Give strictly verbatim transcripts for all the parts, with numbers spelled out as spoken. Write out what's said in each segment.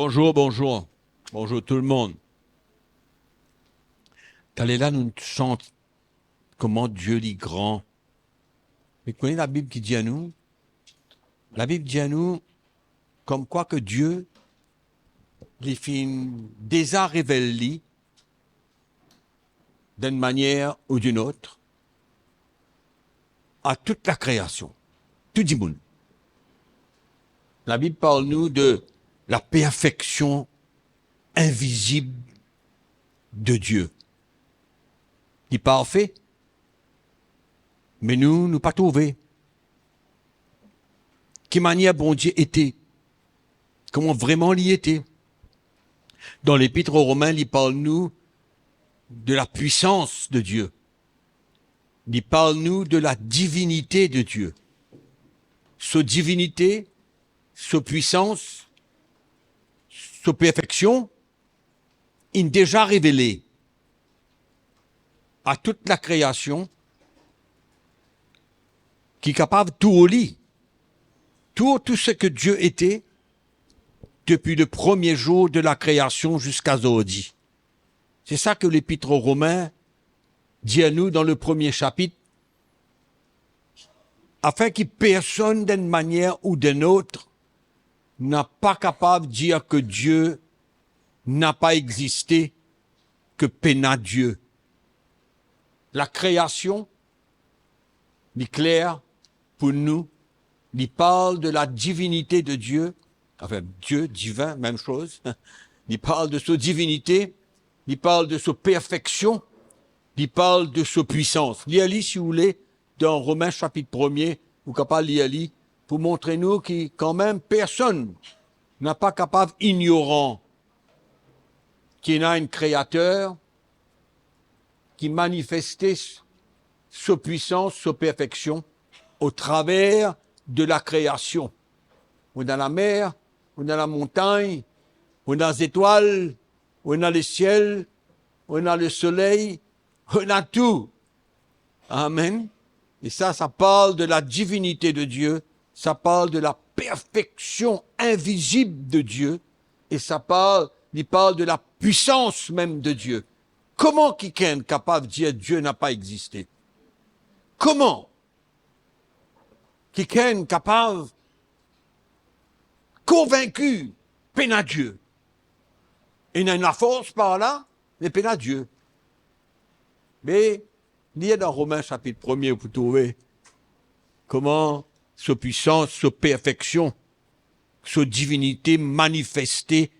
Bonzour, bonzour. Bonzour tou lemonn. Taler la, nou sant kouma Die li gran. Me kone Labib ki dir nou? Labib dir nou komkwa ke Die, li finn deza revel li d'une manière ou d'une autre, à toute la création, tou dimoun. Labib parl nou de la perfeksion invizib de Die. Li parfe, me nou, nou pa trouve. Ki manier Bondie ete? Kouma vreman li ete? Dan Lepit o Romin, li parl nou de la pwisans de Die. Li parl nou de la divinite de Die. So divinite, so pwisans, so perfeksion, inn deza revele a tout la kreasion ki kapav tour li, tour tou seki Die ete, depi le premie zour de la kreasion ziska zordi. Se sa ki Lepit o Romin dir nou dan le premie sapit, afin ki personn, d'une manière ou d'une autre, napa kapav dir ki Die napa existe, ki pena Die. La kreasion, li kler pou nou, li parl de la divinite de Die, anfin, Die, divin, mem soz. Li parl de so divinite, li parl de so perfeksion, li parl de so pwisans. Lir li, si ou le, dan Romin sapit premie, ou kapav lir li, pou montre nou ki, kanmem, personn napa kapav ignoran ki ena enn Kreater ki manifeste so pwisans, so perfeksion, o traver de la kreasion. Ou ena lamer, ou ena lamontagn, ou ena zetwal, ou ena lesiel, ou ena lesoley, ou ena tou. Amen. E sa, sa parl de la divinite de Die, sa parl de la perfeksion invizib de Die, e sa parl, li parl de la pwisans mem de Die. Kouma kikenn kapav dir Die napa existe? Kouma kikenn kapav konvinki pena Die? Ena enn lafors par la, me pena Die. Me lir dan Romin sapit premie, ou pou trouve kouma so pwisans, so perfeksion, so divinite manifeste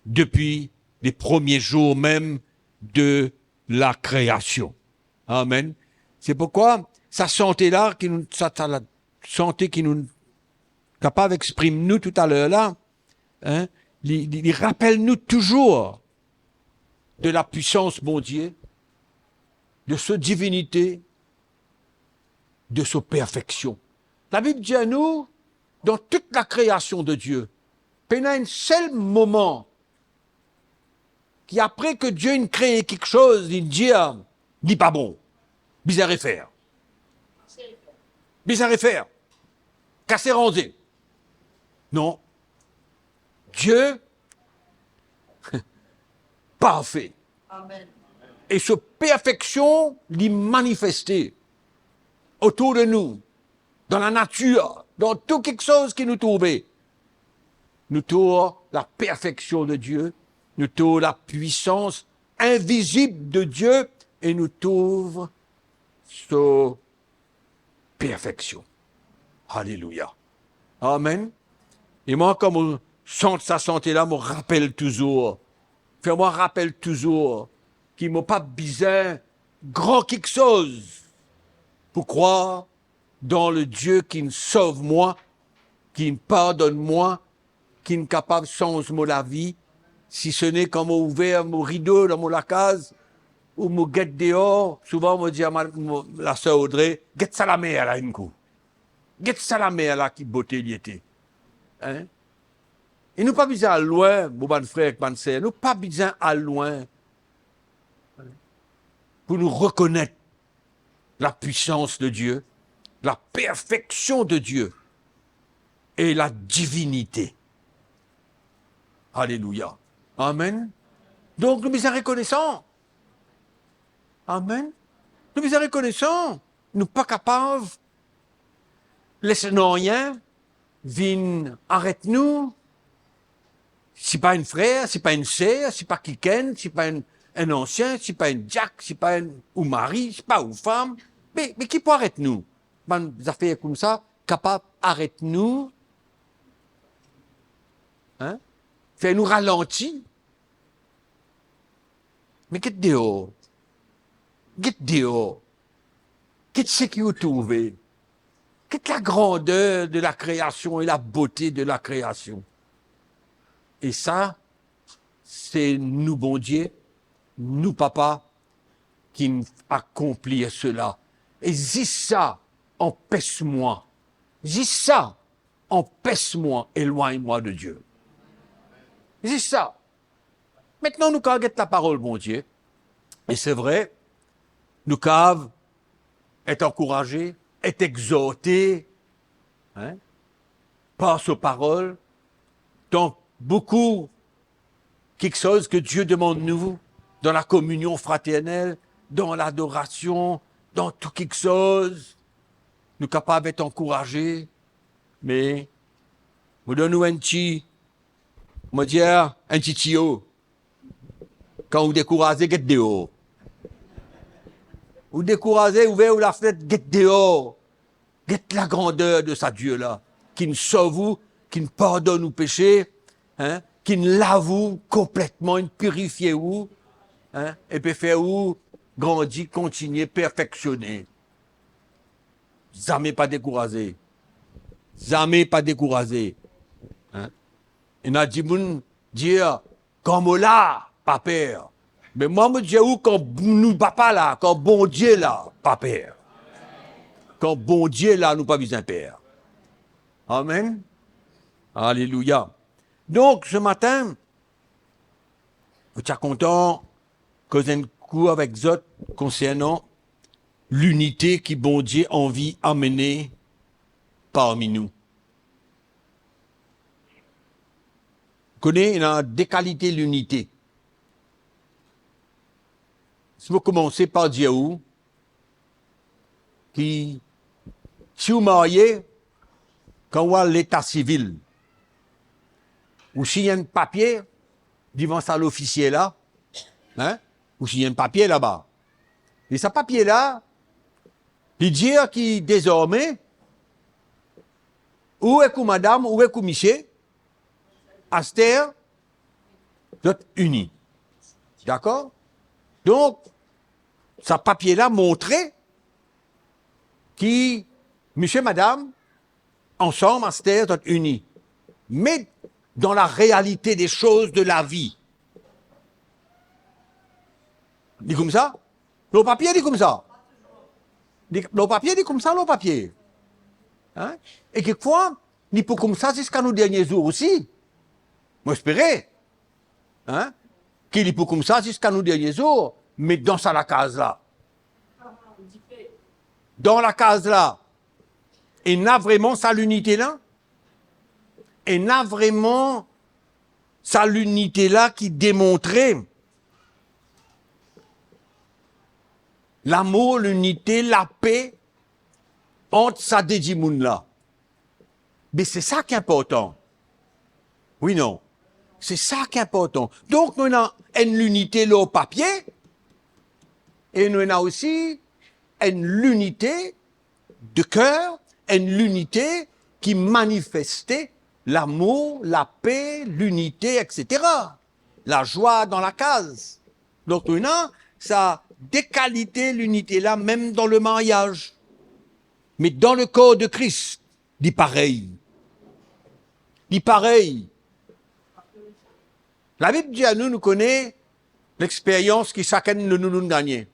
depi le premie zour mem de la kreasion. Amen. Se pourkwa sa sante la ki nou, sa, sa la, sante ki nou kapav exprim nou toutaler la, hein, li, li, li rapel nou touzour de la pwisans Bondie, de so divinite, de so perfeksion. Labib dir nou, dan tout la kreasion de Die, pena enn sel moman ki apre ki Die inn kree kiksoz, li dir, li pa bon, bizin refer. Bizin refer. Kase ranze. Non. Die parfe. Amen. E so perfeksion, li manifeste otour de nou, dan lanatir, dan tou kiksoz ki nou trouve. Nou trouv la perfeksion de Die, nou trouv la pwisans invizib de Die, e nou trouv so perfeksion. Alelouya. Amen. E mwa, kan mo sant sa sante la, mo rapel touzour, fer mwa rapel touzour ki mo pa bizin gran kiksoz pou krwar dan le Die ki'nn sov mwa, ki'nn pardonn mwa, ki'nn kapav sanz mo lavi, si se ne kan mo ouver mo rido dan mo lakaz, ou mo get deor, souvan mo dir a ma, mo, laser Audrey, "Get sa lamer la enn kou. Get sa lamer la, ki bote li ete." Hein? E nou pa bizin al lwin, mo bann frer ek bann ser, nou pa bizin al lwin pou nou rekonet la pwisans de Die, la perfeksion de Die e la divinite. Alelouya. Amen. Donk, nou bizin rekonesan. Amen. Nou bizin rekonesan. Nou pa kapav les nanye vinn aret nou. Si pa enn frer, si pa enn ser, si pa kikenn, si pa enn, enn ansien, si pa enn diak, si pa enn, ou mari, si pa ou fam, me, me ki pou aret nou? Bann zafer koumsa kapav aret nou, hein? Fer nou ralanti. Me get deor. Get deor. Get seki ou trouve. Get lagrander de lakreasion e labote de lakreasion. E sa, se nou Bondie, nou Papa, ki'nn akonplir sela. E zis sa anpes mwa, zis sa anpes mwa elwagn mwa de Die. Zis sa. Aster nou kav get laparol Bondie. E se vre, nou kav et ankouraze, et egzorte, hein, par so parol, dan boukou kiksoz ki Die demann nou, dan lakominion fraternel, dan ladorasion, dan tou kiksoz, nou kapav et ankouraze, me mo donn nou enn ti, mo dir, enn ti tiyo. Kan ou dekouraze, get deor. Ou dekouraze, ouver ou lafnet, get deor. Get lagrander de sa Die la, ki'nn sov ou, ki'nn pardonn ou pese, hein, ki'nn lav ou konpletman, ki'nn pirifie ou, hein, e pe fer ou grandi, kontinie, perfeksione. Zame pa dekouraze. Zame pa dekouraze. Hein? Ena dimoun dir, "Kan mo la, pa per." Me mwa, mo dir ou, kan nou pa la, kan Bondie la, pa per. Kan Bondie la, nou pa bizin per. Amen. Alelouya. Donk, se matin, mo ti a kontan koz enn kou avek zot konsernan linite ki Bondie anvi amene parmi nou. Kone, ena de kalite linite. Si mo koumanse par dir ou ki si ou marye, kan ou al leta sivil, ou sign enn papie devan sa lofisie la, hein? Ou sign enn papie laba. E sa papie la, li dir ki dezorme, ou ek ou madam, ou ek ou misie, aster, zot ini. Dakor? Donk, sa papie la montre ki misie, madam, ansam, aster, zot ini. Me dan la realite de soz de lavi, li koumsa? Lor papie, li koumsa. Li, lor papie, li koumsa, lor papie. Hein? E kekfwa, li pou koumsa ziska nou dernie zour osi. Mo espere, hein, ki li pou koumsa ziska nou dernie zour, me dan sa lakaz la. Dan lakaz la, ena vreman sa linite la? Ena vreman sa linite la ki demontre lamour, linite, lape ant sa de dimoun la? Me se sa ki inportan. Wi, non? Se sa ki inportan. Donk, nou ena enn linite lor papie, e nou ena osi enn linite de ker, enn linite ki manifeste lamour, lape, linite, et cetera. Lazwa dan lakaz. Donk, nou ena sa de kalite linite la, mem dan lemaryaz. Me dan lekor de Kris, li parey. Li parey. Labib dir a nou, nou kone lexperyans ki sakenn de nou, nou gagne.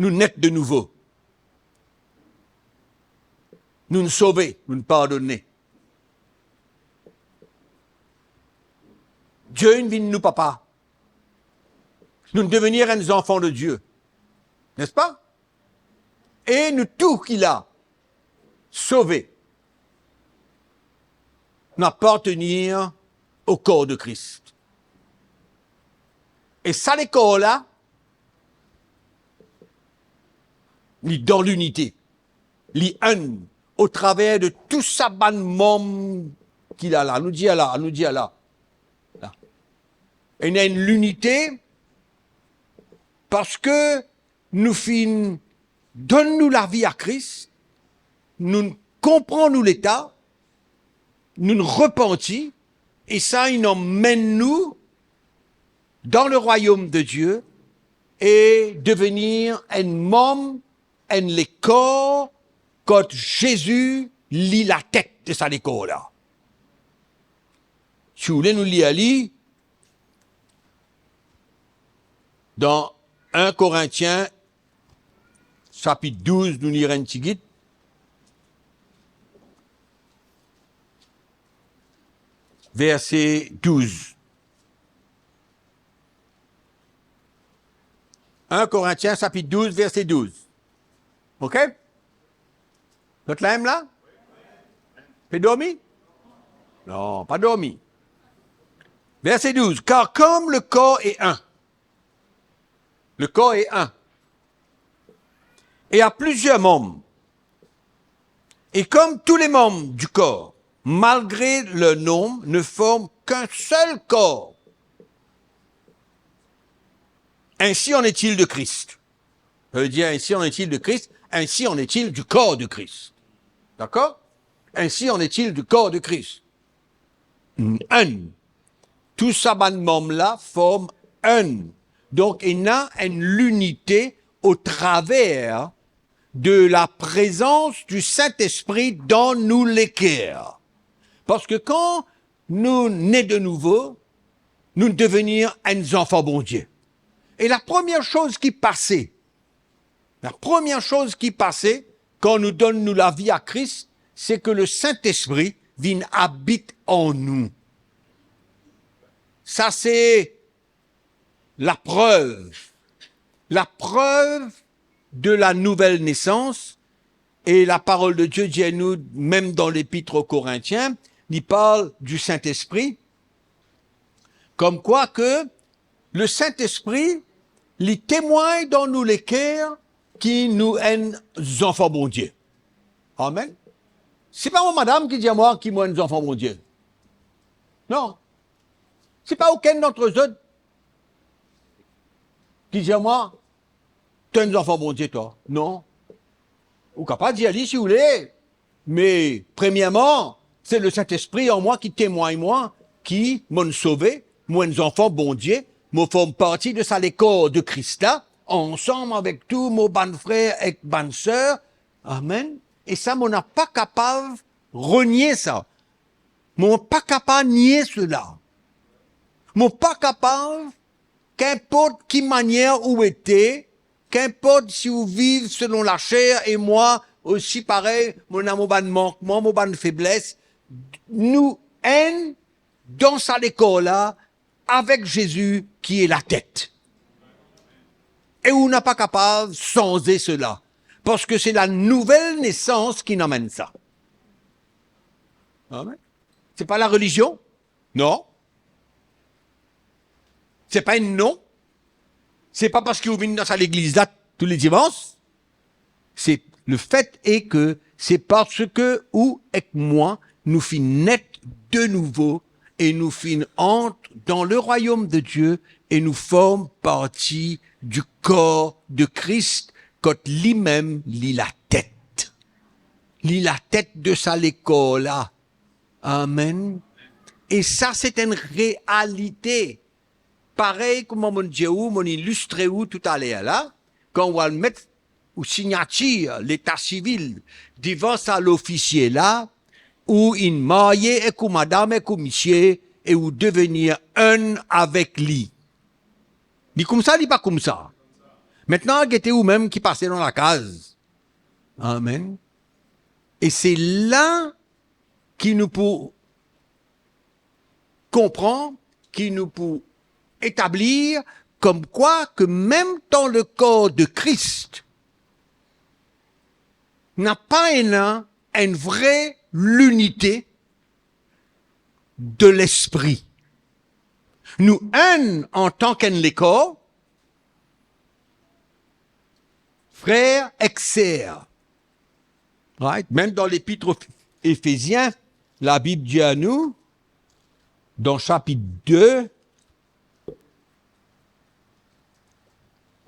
Nou net de nouvo. Nou'nn sove, nou'nn pardone. Die inn vinn nou papa. Nou'nn devenir enn zanfan de Die. N'est-ce pas? E nou tou ki la, sove. nou apartenir o kor de Kris. E sa lekor la, li dan linite, li enn, o traver de tou sa bann manm ki la la. Nou dir la, nou dir la. La. Ena enn linite, parski nou finn donn nou lavi a Kris, nou konpran nou leta, nou repanti, e sa inn amenn nou dan le rwayom de Die e devenir enn manm, enn lekor, kot Zezi, li latet de sa lekor la. Si ou le, nou lir li dan enn Korintien, sapit douz, nou lir enn tigit, verse douz. Enn Korintien, sapit douz, verse douz. Ok? Zot la mem la? Pe dormi? Non, pa dormi. Verse douz, car comme le corps est un, le corps est un, et a plusieurs membres, et comme tous les membres du corps, malgré leur nombre, ne forment qu'un seul corps, ainsi en est-il de Christ. Ça veut dire, ainsi en est-il de Christ, ainsi en est-il du corps de Christ. D'accord? Ainsi en est-il du corps de Christ. Enn. Tou sa bann manm la form enn. Donk, ena enn linite o traver de la prezans di Sintespri dan nou leker. Parski kan nou ne de nouvo, nou devenir enn zanfan Bondie. E la premie soz ki pase, la premie soz ki pase kan nou donn nou lavi a Kris, se ke le Sintespri vinn abit an nou. Sa se laprev, laprev de la nouvel nesans, e la parol de Die dir nou, mem dan Lepit o Korintien, li parl di Sintespri, komkwa ke le Sintespri, li temwagn dan nou leker ki nou enn zanfan Bondie. Amen. Se pa mo madam ki dir mwa ki mo enn zanfan Bondie. Non. Se pa okenn dant zot ki dir mwa, to enn zanfan Bondie, twa. Non. Ou kapav dir li si ou le, me premierman, se le Sintespri an mwa ki temwagn mwa ki mo'nn sove, mo enn zanfan Bondie, mo form parti de sa lekor de Kris la, ansam avek tou mo bann frer ek bann ser. Amen. E sa, mo napa kapav renie sa. Mo pa kapav nie sela. Mo pa kapav, kinport ki manier ou ete, kinport si ou viv selon laser e mwa osi parey, mo ena mo bann mankman, mo bann febles, nou enn dan sa lekor la, avek Zezi ki e latet. E ou napa kapav sanze sela, parski se la nouvel nesans ki amenn sa. Amen. Se pa larelizion, non. Se pa enn non. Se pa parski ou vinn dan sa legliz la tou le dimans. Se, le fet e ke se parski ou ek mwa, nou finn net de nouvo e nou finn ant dan le rwayom de Die e nou form parti di kor de Kris, kot limem li latet. Li latet de sa lekor la. Amen. E sa, se enn realite. Parey kouma mo'nn dir ou, mo'nn ilistre ou toutaler la, kan ou al met ou signatir leta sivil devan sa lofisie la, ou inn marye ek ou madam ek ou misie, e ou devenir enn avek li. Li koumsa, li pa koumsa? Amen. Mintnan, gete ou mem ki pase dan lakaz. Amen. E se la ki nou pou konpran, ki nou pou etablir, komkwa ke mem dan le kor de Kris, napa ena enn vre linite, de Lespri. Nou enn antan ki enn lekor, frer ek ser. Right? Mem dan Lepit Efezien, Labib dir a nou, dan sapit de,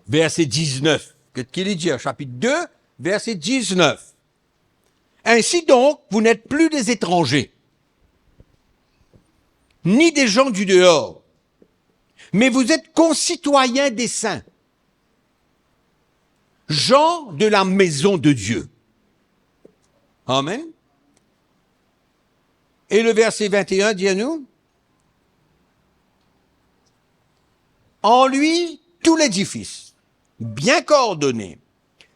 verse diznef. Get ki li dir, sapit de, verse diznef. Ainsi donc, vous n'êtes plus des étrangers, ni des gens du dehors, mais vous êtes concitoyens des saints, gens de la maison de Dieu. Amen. Et le verset vingt et un dit à nous, en lui, tout l'édifice, bien coordonné,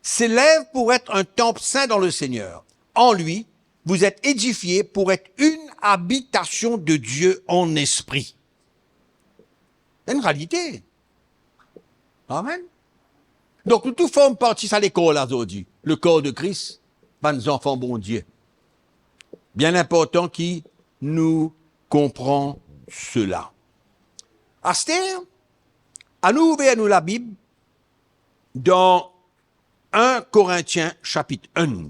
s'élève pour être un temple saint dans le Seigneur. En lui, vous êtes édifiés pour être une habitation de Dieu en esprit. Enn realite. Amen. Donk, nou tou form parti sa lekor la zordi, le corps de Christ, bann zanfan Bondie. Bien inportan ki nou konpran sela. Aster, anou ouver nou Labib dan enn Korintien sapit enn.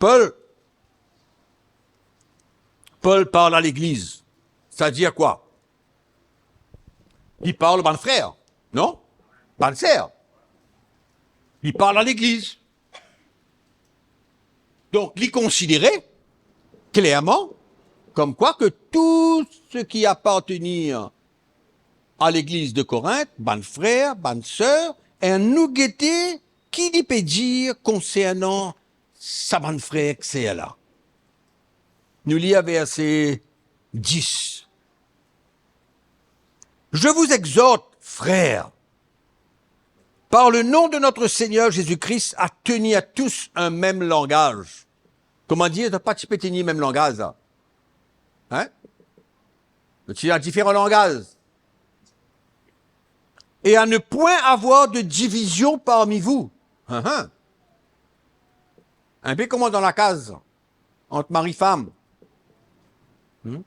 Pol, Pol parl a legliz. Savedir kwa? Li parl bann frer, non? Bann ser. Li parl a legliz. Donk, li konsidere klerman komkwa ke tou seki apartenir a legliz de Korint, bann frer, bann ser, e nou gete ki li pe dir konsernan sa bann frer ek ser la. Nou lir verse dis. Je vous exhorte, frères, par le nom de notre Seigneur Jésus-Christ, à tenir tous un même langage. Kouma dir, zot pa ti pe tenir mem langaz la. Hein? Zot ti ena diferan langaz. Et à ne point avoir de division parmi vous. Hein, hein. Inpe kouma dan lakaz, ant mari fam. Hmm?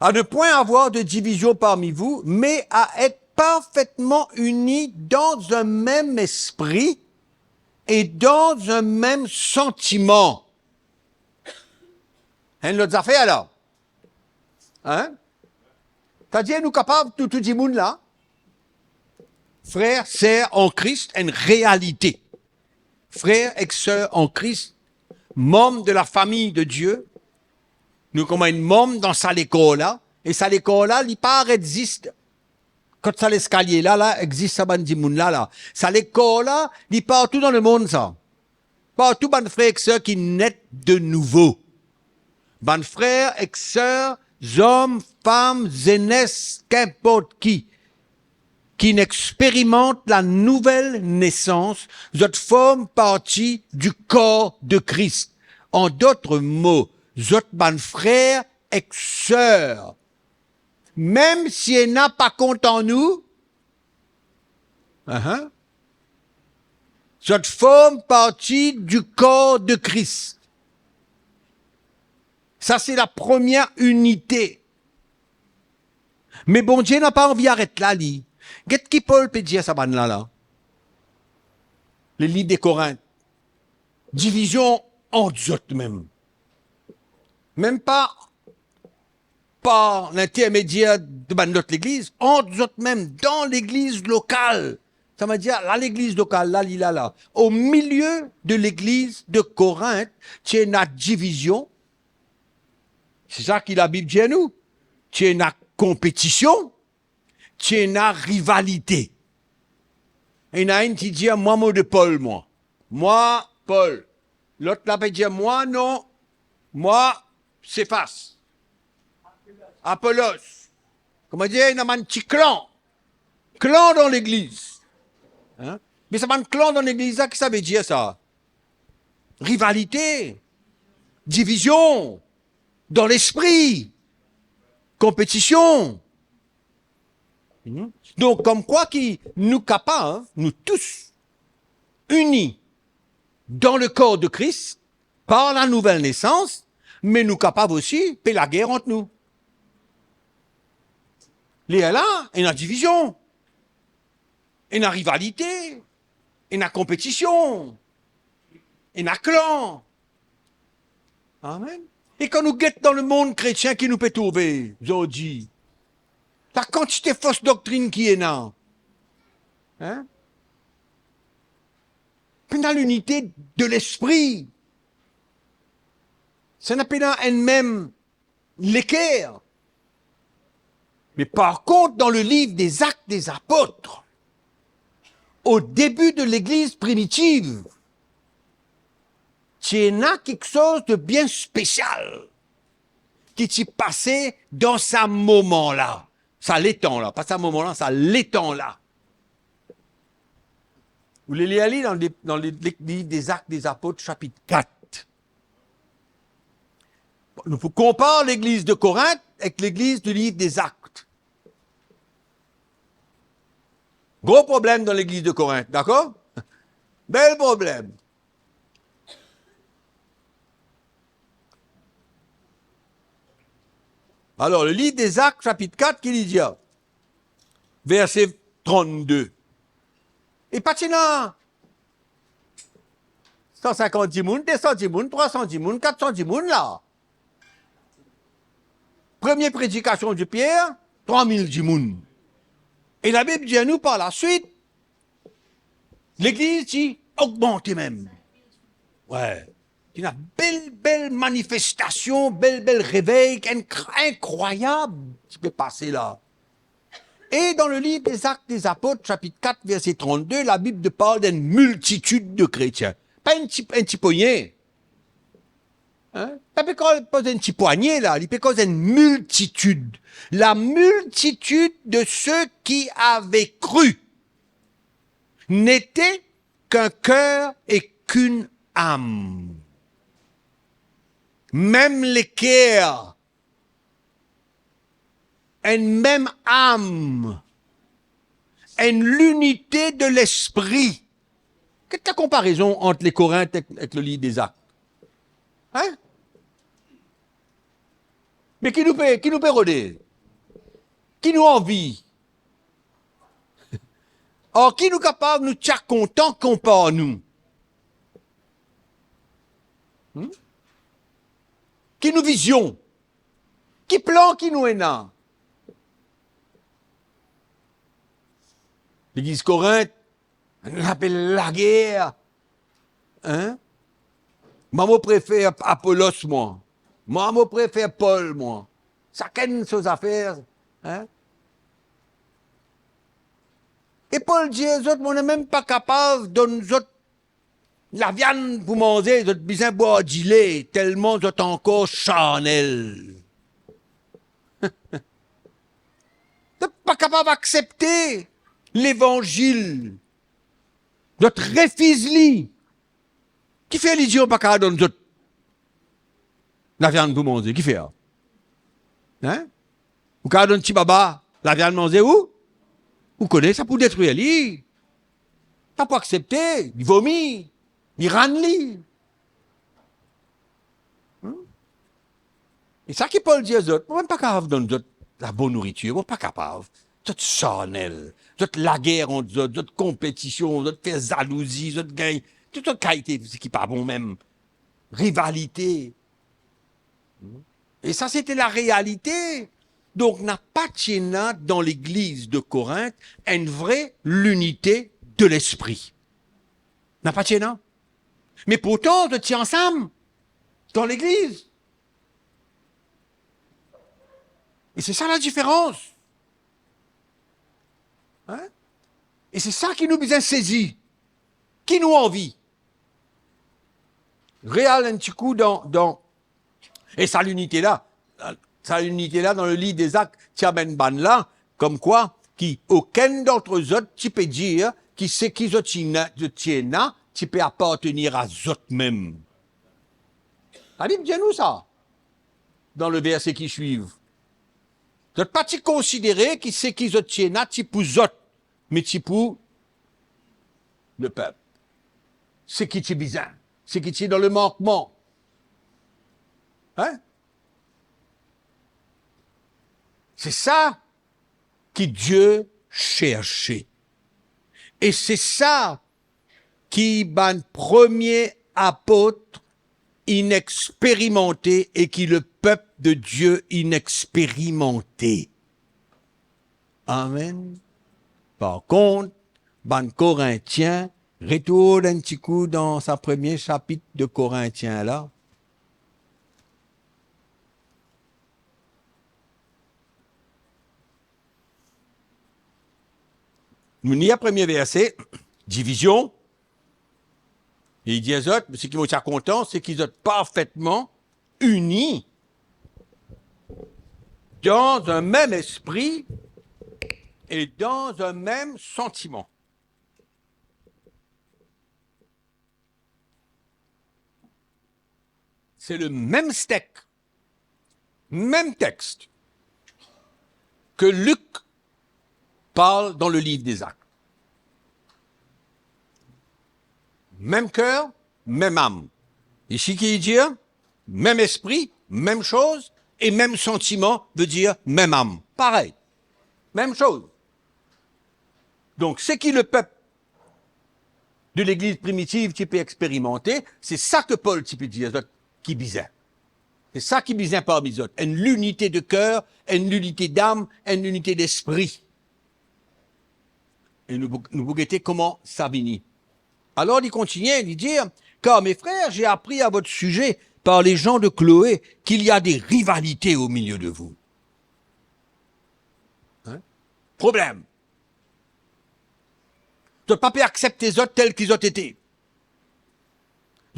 À ne point avoir de division parmi vous, mais à être parfaitement unis dans un même esprit et dans un même sentiment. Enn lot zafer la. Hein? Savedir nou kapav tou, tou dimoun la, frer, ser an Kris, enn realite. Frer ek ser an Kris, manm de la fami de Die, nou kouma enn manm dan sa lekor la, e sa lekor la, li pa aret zis kot sa leskalie la, la, exzis sa bann dimoun la, la. Sa lekor la, li partou dan lemond sa. Partou bann frer ek ser ki net de nouvo. Bann frer ek ser, zom, fam, zenes, kinport ki, ki'nn experimant la nouvel nesans, zot form parti di kor de Kris. An dot mo, zot bann frer ek ser. Mem si ena pa kontan nou, ahan, zot form parti di kor de Kris. Sa se la premie inite. Me Bondie napa anvi aret la, li. Get ki Pol pe dir sa bann la, la. Li, li de Korint. Divizion ant zot mem. Mem pa par lintermedier de bann lot legliz, ant zot mem, dan legliz lokal. Sa vedir, la legliz lokal la, li la la. Au milieu de legliz de Korint, ti ena divizion. Se sa ki Labib dir nou. Ti ena konpetision, ti ena rivalite. Ena enn ti dir, "Mwa, mo de Pol, mwa. Mwa, Pol." Lot la pe dir, "Mwa, non. Mwa, Sefas. Apolos." Kouma dir, ena bann ti klan. Klan dan legliz. Hein? Me sa bann klan dan legliz la, ki sa vedir sa? Rivalite, divizion, dan lespri, konpetision. Hmm? Donk, komkwa ki nou kapav, nou tous, ini dan le kor de Kris, par la nouvel nesans, me nou kapav osi pe lager ant nou. Lerla, ena divizion, ena rivalite, ena konpetision, ena klan. Amen. E kan nou get dan lemond kretien ki nou pe trouve zordi, lakantite fos doktrinn ki ena, hein? Pena linite de lespri. Sa ena pena enn mem leker. Me par kont, dan le liv Dezak Dezapot, o debi de legliz primitiv, ti ena kiksoz de bien spesial ki ti pase dan sa moman la, sa letan la, pa sa moman la, sa letan la. Ou le lir li dan le, dan le, le liv Dezak Dezapot, sapit kat. Nou pou konpar legliz de Korint ek legliz de liv Dezak. Gro problem dan legliz de Korint, dakor? Bel problem. Alor, le liv Dezak, sapit kat, ki li dir? Verse trannde. E pa ti ena san sinkant dimoun, de san dimoun, trwa san dimoun, kat san dimoun la. Premie predikasion de Pier, trwa mil dimoun. E Labib dir nou par laswit, legliz ti ogmante mem. Wi. Ti ena bel, bel manifestasion, bel, bel revey, enn kr-, inkrwayab ti pe pase la. E dan le liv Dezak Dezapot, sapit kat, verse trannde, Labib parl d'enn miltitid de kretien. Pa enn ti, enn ti pogne. Hein? Li pa pe koz enn ti pwagne la, li pe koz enn miltitid. La miltitid de ceux qui avaient cru n'étaient qu'un cœur et qu'une âme. Mem leker, enn mem am, enn linite de lespri. Get lakonparezon ant le Korint ek, ek le liv Dezak. Hein? Me ki nou pe, ki nou pe rode? Ki nou anvi? Ar ki nou kapav nou tia kontan konpar nou? Hmm? Ki nou vizion? Ki plan ki nou ena? Legliz Korint, enn lapel lager, hein? Mwa, mo prefer Apolos, mwa. Mwa, mo prefer Pol, mwa. Sakenn so zafer, hein? E Pol dir zot, mo nemem pa kapav donn zot laviann pou manze, zot bizin bwar dile, telman zot ankor sarnel. Zot pa kapav aksepte levanzil. Zot refiz li. Kifer li dir ou pa kapav donn zot laviann pou manze? Kifer? Hein? Ou kapav donn tibaba laviann manze ou? Ou kone sa pou detrir li. Sa pou aksepte, li vomi, li rann li. Hmm? E sa ki Pol dir zot, mo pa kapav donn zot labon nouritir, mo pa kapav. Zot sarnel, zot lager ant zot, zot konpetision, zot fer zalouzi, zot gagn, tou sort kalite ki pa bon mem. Rivalite. E sa, sete larealite. Donk, napa ti ena dan legliz de Korint enn vre linite de lespri. Napa ti ena. Me pourtan, zot ti ansam dan legliz. E se sa ladiferans. Hein? E se sa ki nou bizin sezi. Ki nou anvi? Real enn ti kou dan, dan, e sa linite la, sa linite la dan le liv Dezak, ti amenn bann la, komkwa ki okenn dant zot ti pe dir ki seki zot ti ena, zot ti ena, ti pe apartenir a zot mem. Labib dir nou sa, dan le verse ki swiv. Zot pa ti konsidere ki seki zot ti ena ti pou zot, me ti pou lepep. Seki ti bizin, seki ti dan lemankman. Hein? Se sa ki Die serse. E se sa ki bann premie apot inn experimante e ki lepep de Die inn experimante. Amen. Par kont, bann Korintien, retourn enn ti kou dan sa premie sapit de Korintien la. Nou lir premie verse, divizion. E li dir zot, seki mo ti a kontan, se ki zot parfetman ini dan enn mem espri e dan enn mem santiman. Se le mem stek, mem text ke Lik parl dan le liv Dezak. Mem ker, mem am. Isi ki li dir, mem espri, mem soz, e mem santiman, ve dir mem am. Parey. Mem soz. Donk, seki lepep de legliz primitiv ti pe experimante, se sa ke Pol ti pe dir zot ki bizin. Se sa ki bizin parmi zot, enn linite de ker, enn linite dam, enn linite lespri. E nou pou, nou pou gete kouma sa vini. Alor li kontigne, li dir, car mes frères, j'ai appris à votre sujet par les gens de Chloé qu'il y a des rivalités au milieu de vous. Hein? Problem. Zot pa pe aksepte zot tel ki zot ete.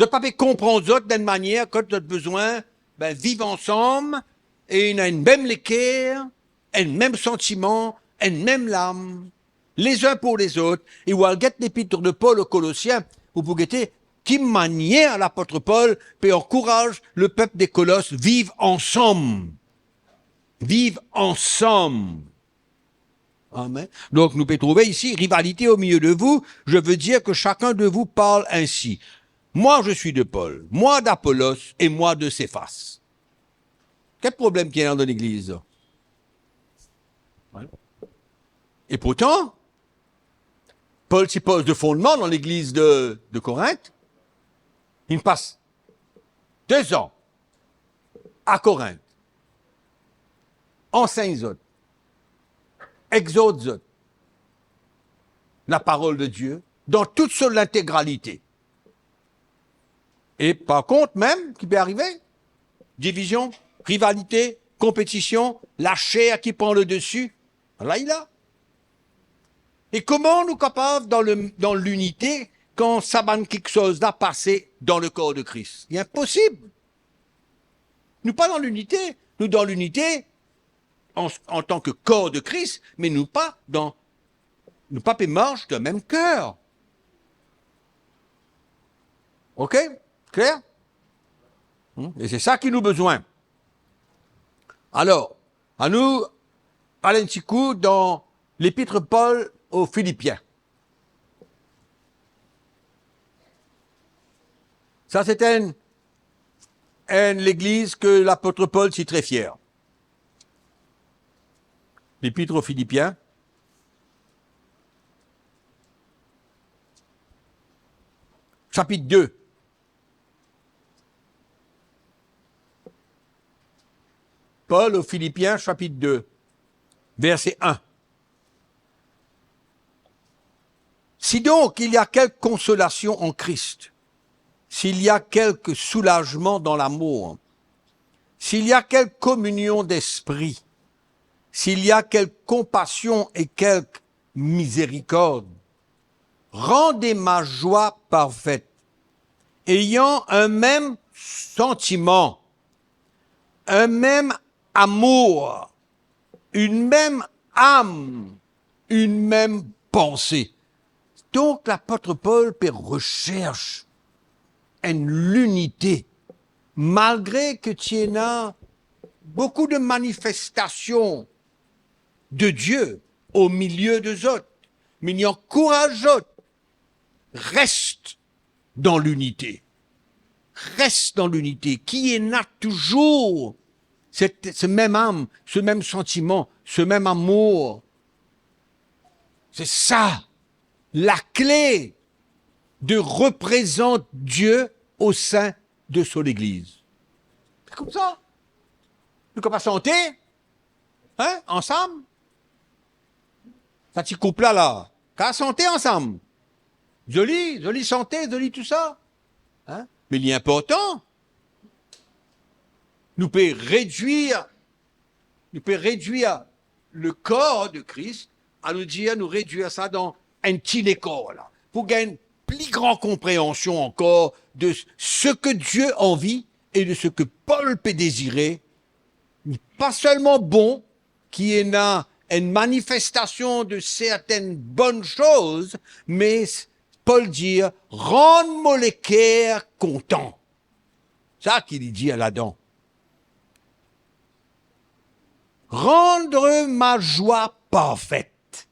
Zot pa pe konpran zot dan enn manier kot zot bizin, ben, viv ansam e ena enn mem leker, enn mem santiman, enn mem lam, les uns pour les autres. E ou al get lepit de Pol o Kolosien, ou pou gete ki manier lapot Pol pe ankouraz lepep de Kolos viv ansam. Viv ansam. Amen. Donk, nou pe trouve isi, rivalité au milieu de vous, je veux dire que chacun de vous parle ainsi. Moi, je suis de Paul, moi d'Apollos et moi de Céphas. Ki problem ki ena dan legliz? E pourtan, Pol ti poz de fondman dan legliz de, de Korint. Li pas de zan a Korint, ansegn zot, exort zot laparol de Die dan tout so lintegralite. E par kont mem, ki pe arive? Divizion, rivalite, konpetision, laser ki pran ledesi. La, li la. E kouma nou kapav dan le, dan linite kan sa bann kiksoz la pase dan lekor de Kris? Li inposib. Nou pa dan linite, nou dan linite an, antan ke kor de Kris, me nou pa dan, nou pa pe mars dan mem ker. Ok? Kler? Hmm? E se sa ki nou bizin. Alor, anou al enn ti kou dan lepit Pol o Filipien. Sa se enn, enn legliz ke lapot Pol ti tre fier. Lepit o Filipien, sapit de. Pol o Filipien, sapit de, verse enn. Si donc il y a quelque consolation en Christ, s'il y a quelque soulagement dans l'amour, s'il y a quelque communion d'esprit, s'il y a quelque compassion et quelque miséricorde, rendez ma joie parfaite, ayant un même sentiment, un même amour, une même âme, une même pensée. Donk, lapot Pol pe resers enn linite, malgre ke ti ena boukou de manifestasion de Die o milie de zot, me li ankouraz zot, res dan linite. res dan linite, ki ena touzour se, se mem am, se mem santiman, se mem amour. Se sa lakle de reprezant Die o sin de so legliz. Se koumsa. Nou kapav sante, hein, ansam. Sa ti koup la, la, kapav sante ansam. Zoli, zoli sante, zoli tousa. Hein? Me li inportan. Nou pe redwir, nou pe redwir lekor de Kris, a nou dir nou redwir sa dan enn ti lekor la, pou gagn pli gran konpreansion ankor de seki Die anvi e de seki Pol pe dezire. Li pa selman bon ki ena enn manifestasion de sertenn bonn soz, me Pol dir, rann mo leker kontan. Sa ki li dir ladan. Rendre ma joie parfaite.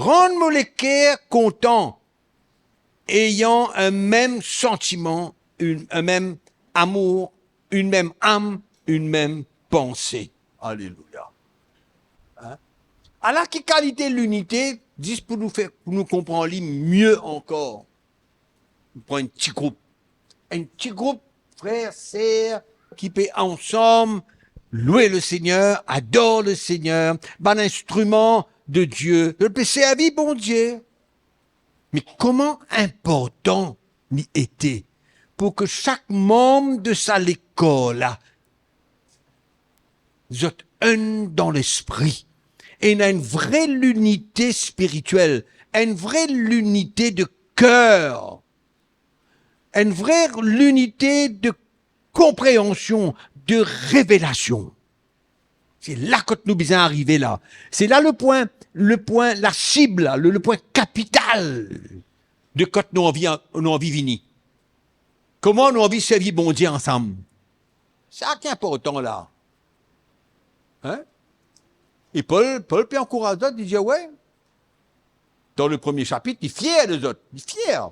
Rann mo leker kontan, ayant enn mem santiman, enn, enn mem amour, enn mem am, enn mem panse. Alelouya. Hein? Ala ki kalite linite, zis pou nou fer, pou nou konpran li mie ankor. Nou pran enn ti group. Enn ti group frer, ser ki pe ansam lwe Lesegner, ador Lesegner, bann instriman de Die, zot pe servi Bondie. Me kouma inportan li ete pou ki sak manm de sa lekor la zot enn dan lespri, ena enn vre linite spiritiel, enn vre linite de ker, enn vre linite de konpreansion, de revelasion. Se la kot nou bizin arive la. Se la le pwin, le pwin, la sib la, le, le pwin kapital de kot nou anvi, nou anvi vini. Kouma nou anvi servi Bondie ansam. Sa ki inportan la. Hein? E Pol, Pol pe ankouraz zot, li dir, we, dan le premie sapit, li fier de zot, li fier.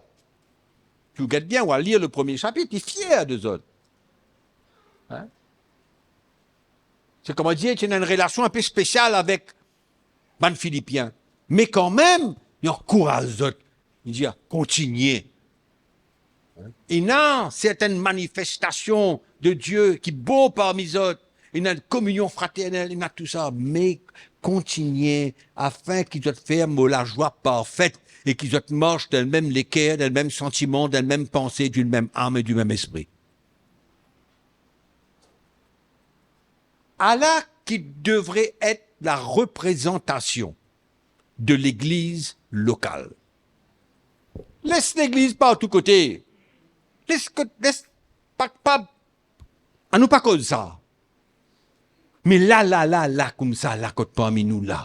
Si ou get bien, ou al lir le premie sapit, li fier de zot. Hein? Se kouma dir, ti ena enn relasion inpe spesial avek bann Filipien. Me kanmem, li ankouraz zot. Li dir, kontigne. Ena sertenn manifestasion de Die ki bon parmi zot, ena enn kominion fraternel, ena tousa, me kontigne afin ki zot fer mo lazwa parfet e ki zot mars dan mem leker, dan mem santiman, dan mem panse, dan mem am e dan mem espri. Ala ki devre et la reprezantasion de legliz lokal. Les legliz partou kote. Les kot-, les, pa, pa, anou pa koz sa. Me la, la, la, la, koumsa, la kot parmi nou la,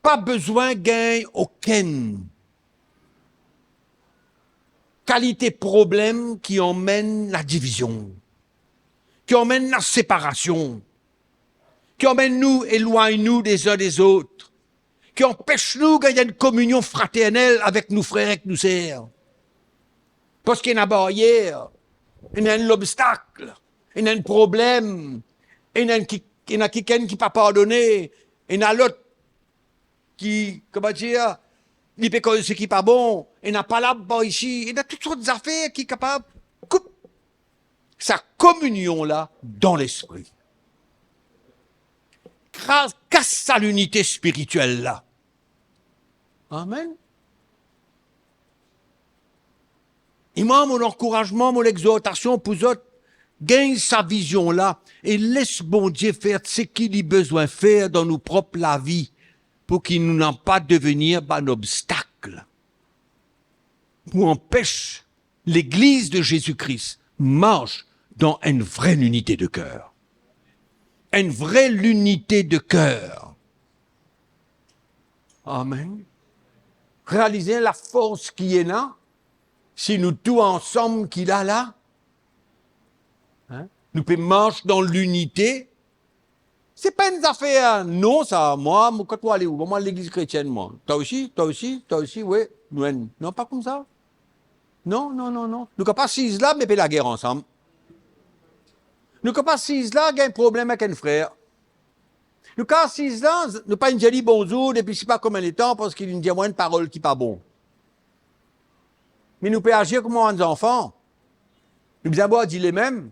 pa bizin gagn okenn kalite problem ki anmenn ladivizion, ki anmenn laseparasion, ki anmenn nou elwagn nou lezin-lezot, ki anpes nou gagn enn kominion fraternel avek nou frer ek nou ser. Parski ena baryer, ena enn lobstak, ena enn problem, ena enn ki, ena kikenn ki pa pardone, ena lot ki, kouma dir, li pe koz seki pa bon, ena palab par isi, ena tou sort zafer ki kapav koup sa kominion la dan lespri. Kraz, kas sa linite spiritiel la. Amen. E mwa, mo lankourazman, mo lexortasion pou zot, gagn sa vizion la e les Bondie fer seki li bizin fer dan nou prop lavi, pou ki nou napa devenir bann obstak pou anpes Legliz de Zezi Kri mars dan enn vre linite de ker. Enn vre linite de ker. Amen. Realize lafors ki ena, si nou tou ansam ki la la, hein, nou pe mars dan linite. Se pa enn zafer non sa, mwa, mo, kot ou ale ou, mwa, legliz kretienn, mwa. Twa osi, twa osi, twa osi, we, nou enn. Non, pa koumsa. Non, non, non, non. Nou kapav asiz la, me pe lager ansam. Nou kapav asiz la, gagn problem ek enn frer. Nou kapav asiz la, nou pa'nn dir li bonzour depi sipa konbien letan, parski li'nn dir mwa enn parol ki pa bon. Me nou pe azir kouma bann zanfan. Nou bizin bwar dilemem.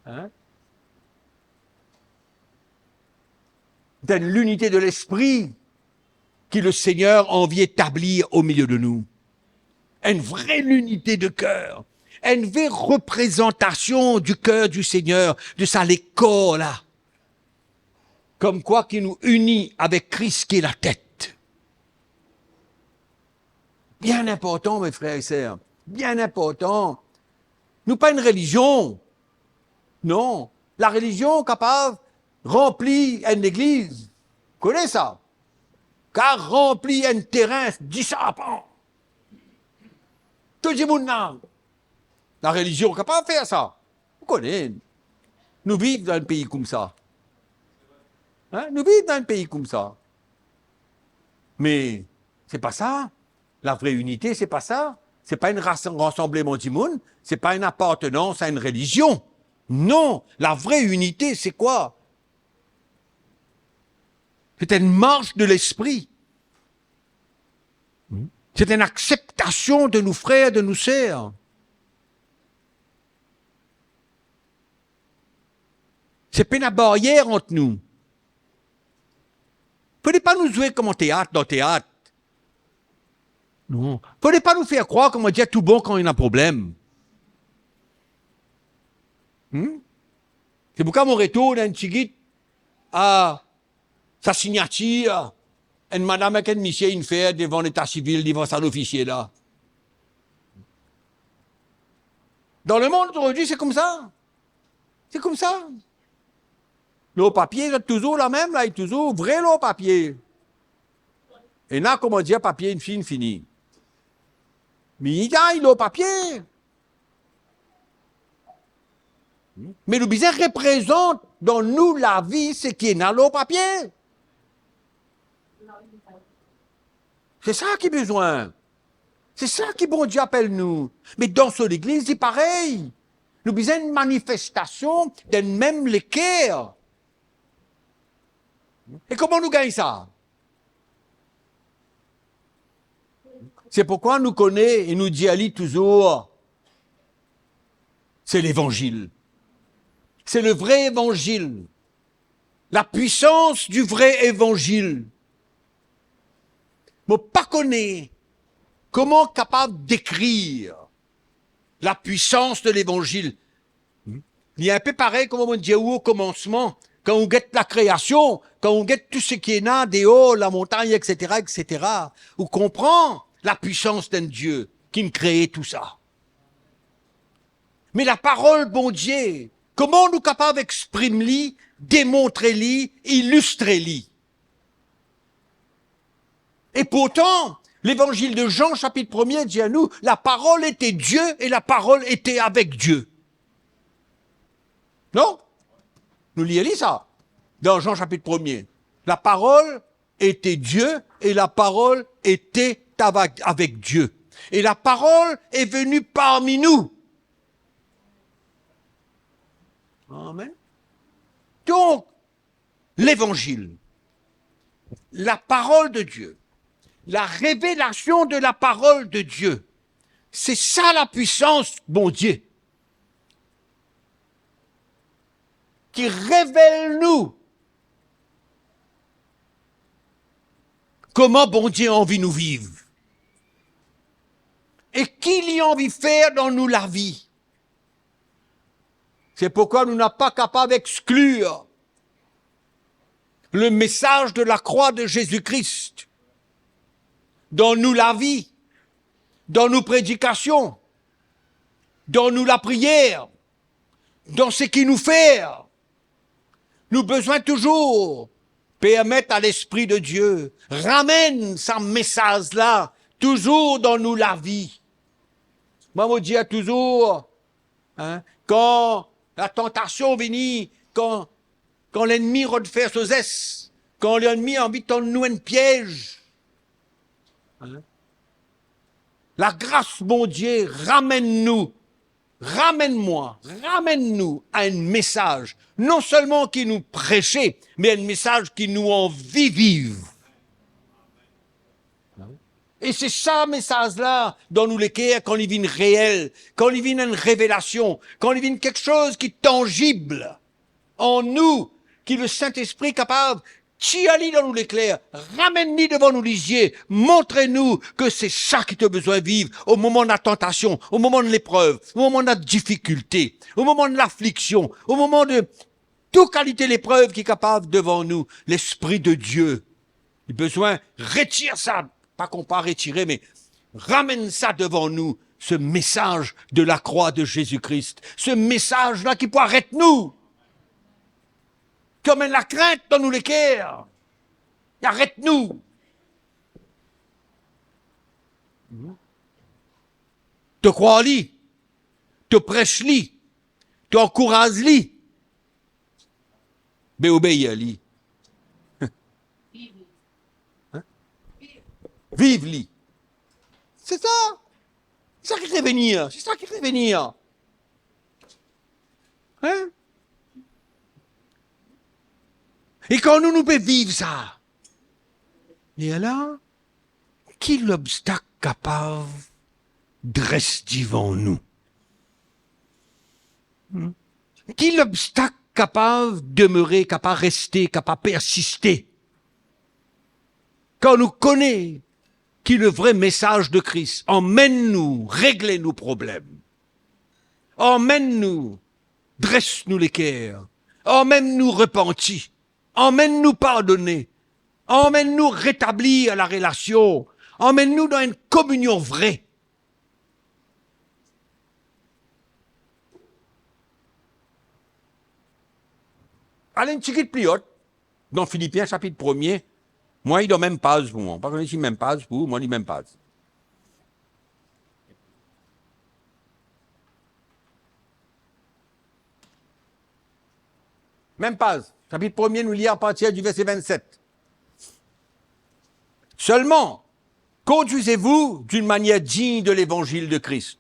Hein? Dans l'unité de l'esprit que le Seigneur a envie d'établir au milieu de nous. Une vraie unité de cœur. Une vraie représentation du cœur du Seigneur, de sa lekor la. Komkwa ki nou ini avek Kris ki latet. Bien inportan, me frer e ser. Bien inportan. Nou pa enn relizion. Non. Larelizion kapav ranpli enn legliz. Kone sa? Kapav ranpli enn terin, dis sarpan. Tou dimoun la. Larelizion kapav fer sa. Ou kone, nou viv dan enn pei koumsa. Hein? Nou viv dan enn pei koumsa. Me se pa sa. La vraie unité, se pa sa. Se pa enn ras-, rasanbleman dimoun. Se pa enn apartenans a enn relizion. Non, la vraie unité, c'est quoi? C'est une marche de l'esprit. C'est une acceptation de nos frères, de nos sœurs. Se pena baryer ant nou. Fode pa nou zwe kouma teat, dan teat. Non. Fode pa nou fer krwar, kouma dir, tou bon kan ena problem. Hmm? Se pou sa mo retourn enn tigit a sa signatir enn madam ek enn misie inn fer devan leta sivil, devan sa lofisie la. Dan lemond zordi, se koumsa. Se koumsa. Lor papie, zot touzour lamem la, li touzour vre lor papie. Ena, kouma dir, papie inn finn fini. Me li la, li lor papie. Me nou bizin reprezant dan nou lavi seki ena lor papie. Se sa ki bizin. Se sa ki Bondie apel nou. Me dan so legliz, li parey. Nou bizin enn manifestasion dan mem leker. E kouma nou gagn sa? Se pourkwa nou kone e nou dir li touzour, se levanzil. Se le vre evanzil. La puissance du vrai évangile. Mo pa kone kouma kapav dekrir la puissance de l'évangile. Li inpe parey kouma mo dir ou o komansman, kan ou get lakreasion, kan ou get tou seki ena deor, lamontagn, et cetera, et cetera, ou konpran la puissance d'un Dieu ki'nn kree tou sa. Me laparol Bondie, kouma nou kapav exprim li, demontre li, ilistre li? E pourtan, Levanzil de Zan, sapit premie, dir nou, "La parole était Dieu et la parole était avec Dieu." Non? Nou lir li sa, dan Zan sapit premie. "La parole était Dieu et la parole était avec, avec Dieu. Et la parole est venue parmi nous." Amen. Donk, Levanzil, la parole de Dieu, la révélation de la parole de Dieu, se sa lapuisans Bondie ki revel nou kouma Bondie anvi nou viv e ki li anvi fer dan nou lavi. Se pourkwa nou napa kapav exklir le message de la croix de Jésus-Christ dan nou lavi, dan nou predikasion, dan nou lapriyer, dan seki nou fer. Nou bizin touzour permet a Lespri de Dieu ramenn sa mesaz la touzour dan nou lavi. Mwa, mo dir touzour, hein, kan latantasion vini, kan, kan lennmi rod fer so zes, kan lennmi anvi tann nou enn piez, hein, Lagras Bondie ramenn nou, ramenn mwa, ramenn nou a enn mesaz, non selman ki nou prese, me enn mesaz ki nou anvi viv. E se sa mesaz la dan nou leker, kan li vinn reel, kan li vinn enn revelasion, kan li vinn kiksoz ki tanzib an nou, ki Lesintespri kapav tir li dan nou leker, ramenn li devan nou lizie, montre nou ke se sa ki to bizin viv o moman latantasion, o moman leprev, o moman ladifikilte, o moman lafliksion, o moman de tou kalite leprev ki kapav devan nou. Lespri de Die, li bizin retir sa, pa konpar retire, me ramenn sa devan nou, se mesaz de lakrwa de Zezi Kri, se mesaz la ki pou aret nou, ki amenn lakrint dan nou leker, ki aret nou. To krwar li, to pres li, to ankouraz li, be obeir li. Hein? Viv li. Se sa. Se sa ki revenir. Se sa ki revenir. Hein? E kan nou, nou pe viv sa, e ala, ki lobstak kapav dres divan nou? Hmm? Ki lobstak kapav demere, kapav reste, kapav persiste? Kan nou kone ki le vre mesaz de Kris amenn nou regle nou problem, amenn nou dres nou leker, amenn nou repanti, amenn nou pardone, amenn nou retablir larelasion, amenn nou dan enn kominion vre. Al enn tigit pli ot, dan Filipien sapit premie, mwa li dan mem paz pou mwa. Pa kone si mem paz pou ou, mwa li mem paz. Mem paz, sapit premie, nou lir apartir di verse vennset. Seulement, conduisez-vous d'une manière digne de l'évangile de Christ,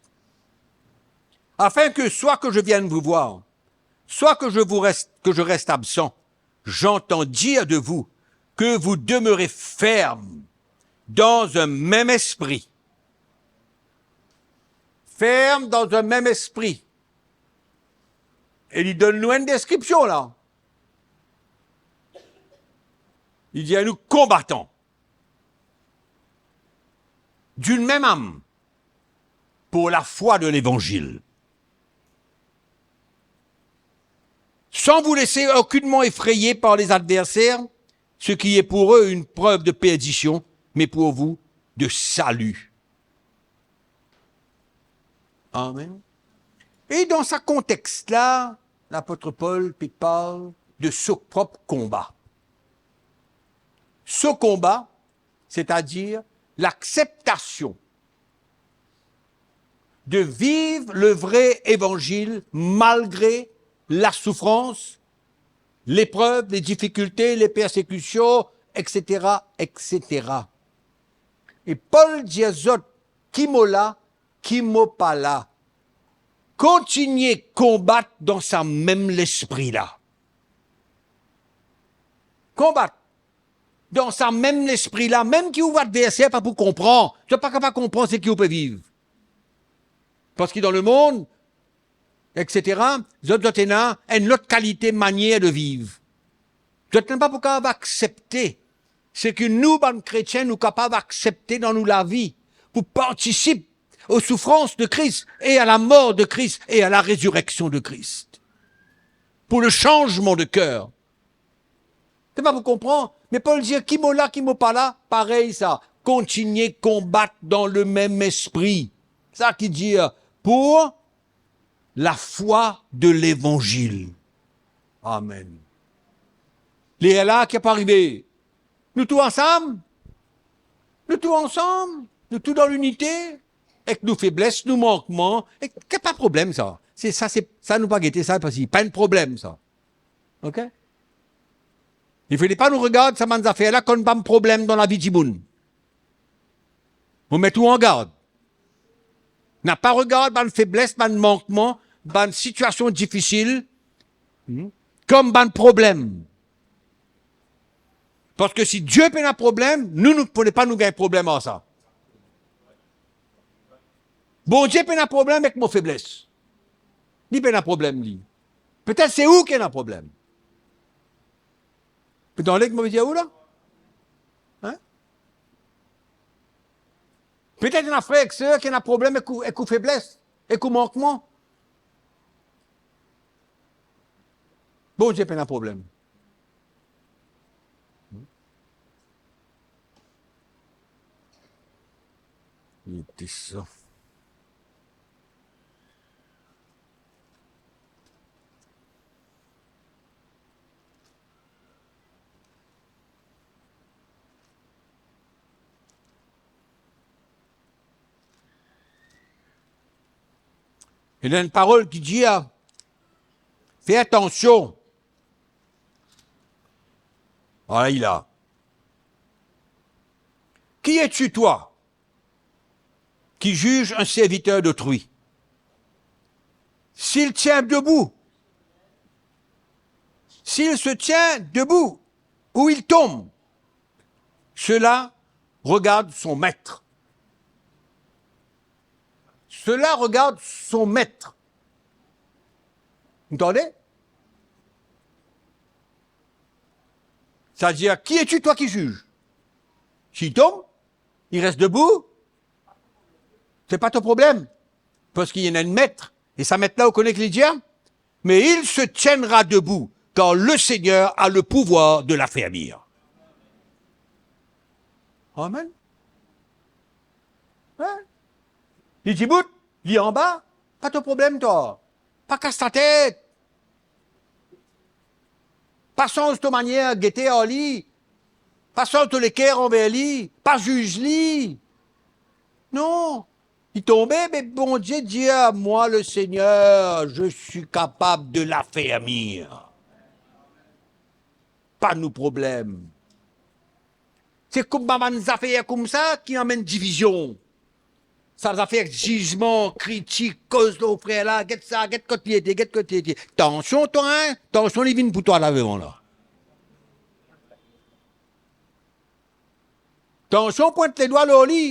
afin que soit que je vienne vous voir, soit que je vous reste, que je reste absent, j'entends dire de vous que vous demeurez ferme dans un même esprit. Ferme dans un même esprit. E li donn nou enn deskripsion la. Li dir nou, combattant d'une même âme pour la foi de l'évangile, sans vous laisser aucunement effrayer par les adversaires, ce qui est pour eux une preuve de perdition, mais pour vous de salut. Amen. E dan sa kontex la, lapot Pol pe parl de so prop konba. So konba, setadir lakseptasion de viv le vre evanzil malgre lasoufrans, leprev, ledifikilte, lepersekision, etsetera, etsetera. E Pol dir zot, ki mo la, ki mo pa la, kontigne konbat dan sa mem lespri la. Konbat dan sa mem lespri la, mem ki ou adverser pa pou konpran, to pa kapav konpran seki ou pe viv. Parski dan lemond, etsetera, zot, zot ena enn lot kalite manier de viv. Zot napa pou kapav aksepte seki nou, bann kretien, nou kapav aksepte dan nou lavi pou partisip aux souffrances de Christ et à la mort de Christ et à la résurrection de Christ. Pour le changement de cœur. Zot pa pou konpran, me Pol dir, ki mo la, ki mo pa la, parey sa, kontigne konbat dan lemem espri. Sa ki dir, pour la foi de l'évangile. Amen. Lerla ki pa arive, nou tou ansam. Nou tou ansam, nou tou dan linite, ek nou febles, nou mankman, ek pa problem sa. Se sa, se sa nou pa gete sa, parski pa enn problem sa. Ok? Li fode pa nou regard sa bann zafer la kom bann problem dan lavi dimoun. Mo met ou an gard. Na pa regard bann febles, bann mankman, bann sitiasion difisil, hmm, kom bann problem. Parski si Die pena problem, nou, nou, fode pa nou gagn problem ar sa. Bondie pena problem ek mo febles. Li pena problem, li. Petet se ou ki ena problem. Ou tande ki mo pe dir ou la? Hein? Petet ena frer ek ser ki ena problem ek ou, ek ou febles, ek ou mankman. Bondie pena problem. Li te sa. Ena enn parol ki dir, fer atansion. Ala li la. Qui es-tu, toi, qui juges un serviteur d'autrui ? S'il tient debout, s'il se tient debout ou il tombe, cela regarde son maître. Cela regarde son maître. Vous entendez ? C'est-à-dire, qui es-tu, toi, qui juges ? S'il tombe, il reste debout, c'est pas ton problème. Parski ena enn met, e sa met la, ou kone ki li dir? Mais il se tiendra debout, car le Seigneur a le pouvoir de l'affermir. Amen. Hein? Li dibout, li anba, pa to problem, twa. Pa kas latet. Pa sanz to manier gete ar li. Pa sanz to leker anver li. Pa ziz li. Non. Li tonbe, me Bondie dir, moi, le Seigneur, je suis capable de l'affermir. Pa nou problem. Se kouma bann zafer koumsa ki amenn divizion. Sa zafer zizman, kritik, koz lor frer la, get sa, get kot li ete, get kot li ete. Tansion twa, hein? Tansion li vinn pou twa la devan la. Tansion pwint ledwa lor li.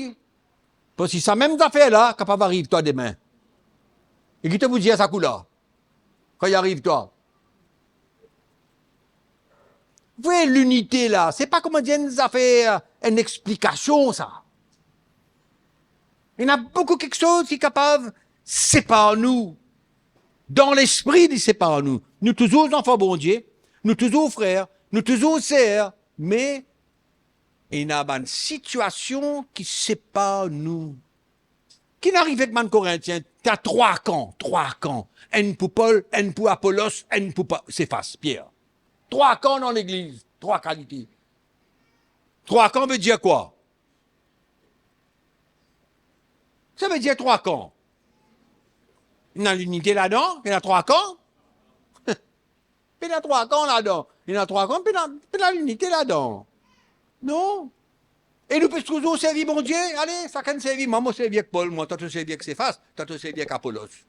Parski sa mem zafer la kapav ariv twa demin. E ki to pou dir sa kou la? Kan li ariv twa. Vre, linite la, se pa, kouma dir, enn zafer, enn explikasion sa. Ena boukou kiksoz ki kapav separ nou. Dan lespri, li separ nou. Nou touzour zanfan Bondie, nou touzour frer, nou touzour ser, me ena bann sitiasion ki separ nou. Ki finn ariv ek bann Korintien? Ti ena trwa kan, trwa kan. Enn pou Pol, enn pou Apolos, enn pou Pa-, Sefas, Pier. Trwa kan dan legliz, trwa kalite. Trwa kan ve dir kwa? Sa ve dir trwa kan. Ena linite ladan, ena trwa kan. Pena trwa kan ladan. Ena trwa kan, pena, pena linite ladan. Non. E nou pe touzour servi Bondie. Ale, sakenn servi, mwa mo servi ek Pol, mwa, twa to servi ek Sefas, twa to servi ek Apolos.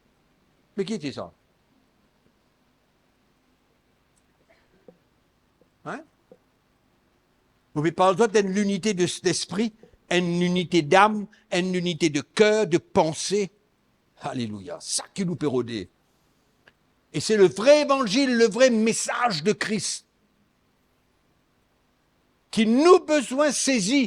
Me ki ti sa? Hein? Mo pe parl zot d'enn linite de, lespri, enn linite dam, enn linite de ker, de panse. Alelouya. Sa ki nou pe rode. E se le vre evanzil, le vre mesaz de Kris ki nou bizin sezi.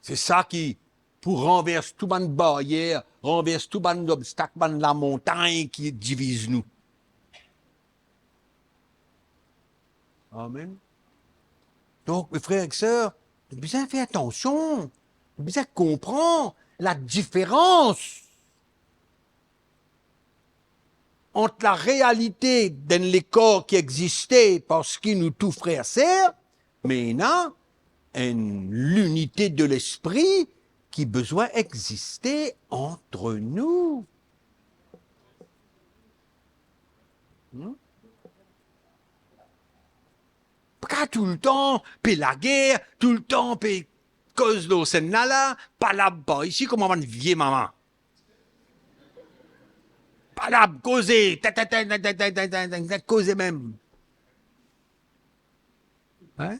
Se sa ki pou ranvers tou bann baryer, ranvers tou bann obstak, bann lamontagn ki diviz nou. Amen. Donk, me frer ek ser, nou bizin fer atansion, nou bizin konpran ladiferans ant larealite d'enn lekor ki existe parski nou tou frer, ser, me ena enn linite de lespri ki bizin existe ant nou. Hmm? Pa toultan pe lager, toultan pe koz lor sinn la la, palab par isi kouma bann vie mama. Palab, koze, ta, ta, ta, koze mem. Hein?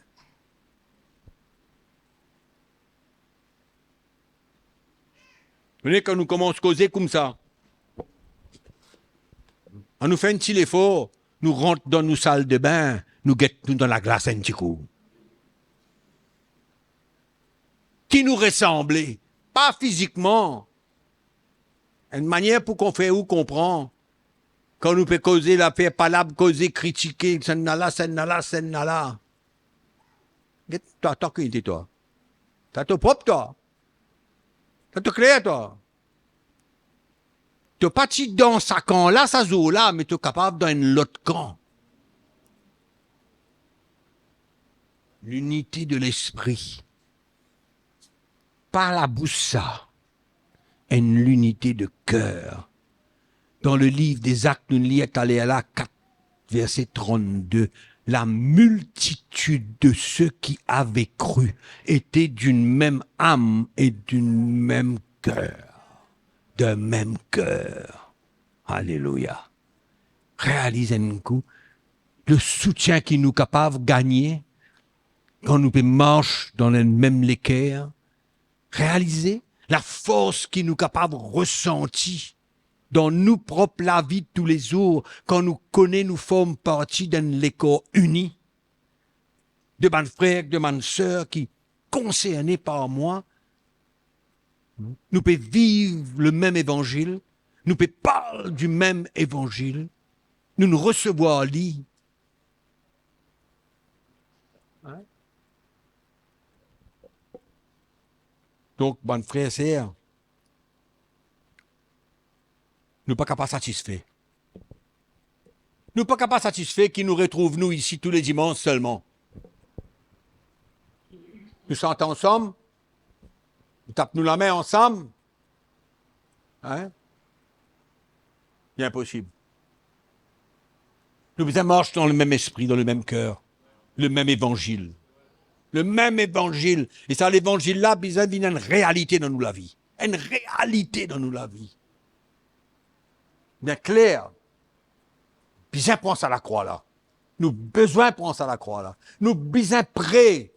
Mem kan nou koumans koze koumsa, annou fer enn ti lefor, nou rant dan nou saldebin, nou get nou dan laglas enn ti kou. Ki nou resanble, pa fizikman, enn manier pou konn fer ou konpran. Kan nou pe koze, lafer palab, koze, kritike, sinn la la, sinn la la, sinn la la. Get twa, twa ki ete twa. Twa to prop twa. Twa to kler twa. To pa ti dan sa kan la, sa zour la, me to kapav dan enn lot kan. Linite de lespri. Pa labous sa, enn linite de ker. Dan le liv de Zak, nou lir taler la, kat, verse trannde, la miltitid de se ki ave kri ete dinn mem am e dinn mem ker. D'un mem ker. Alelouya. Realiz enn kou, le soutien ki nou kapav gagne kan nou pe mars dan enn mem leker. Realize lafors ki nou kapav resanti dan nou prop lavi toulezour, kan nou kone nou form parti d'enn lekor ini, de bann frer, de bann ser ki konserne par mwa, nou pe viv le mem evanzil, nou pe parl di mem evanzil, nou, nou resevwar li. Hein? Donk, bann frer, ser, nou pa kapav satisfe. Nou pa kapav satisfe ki nou retrouv nou isi tou le dimans selman. Nou sant ansam, nou tap nou lame ansam. Hein? Li inposib. Nou bizin mars dan le mem espri, dan le mem ker, le mem evanzil. Le mem evanzil. E sa levanzil la bizin vinn enn realite dan nou lavi. Enn realite dan nou lavi. Bien kler. Bizin pran sa lakrwa la. Nou bizin pran sa lakrwa la. Nou bizin pre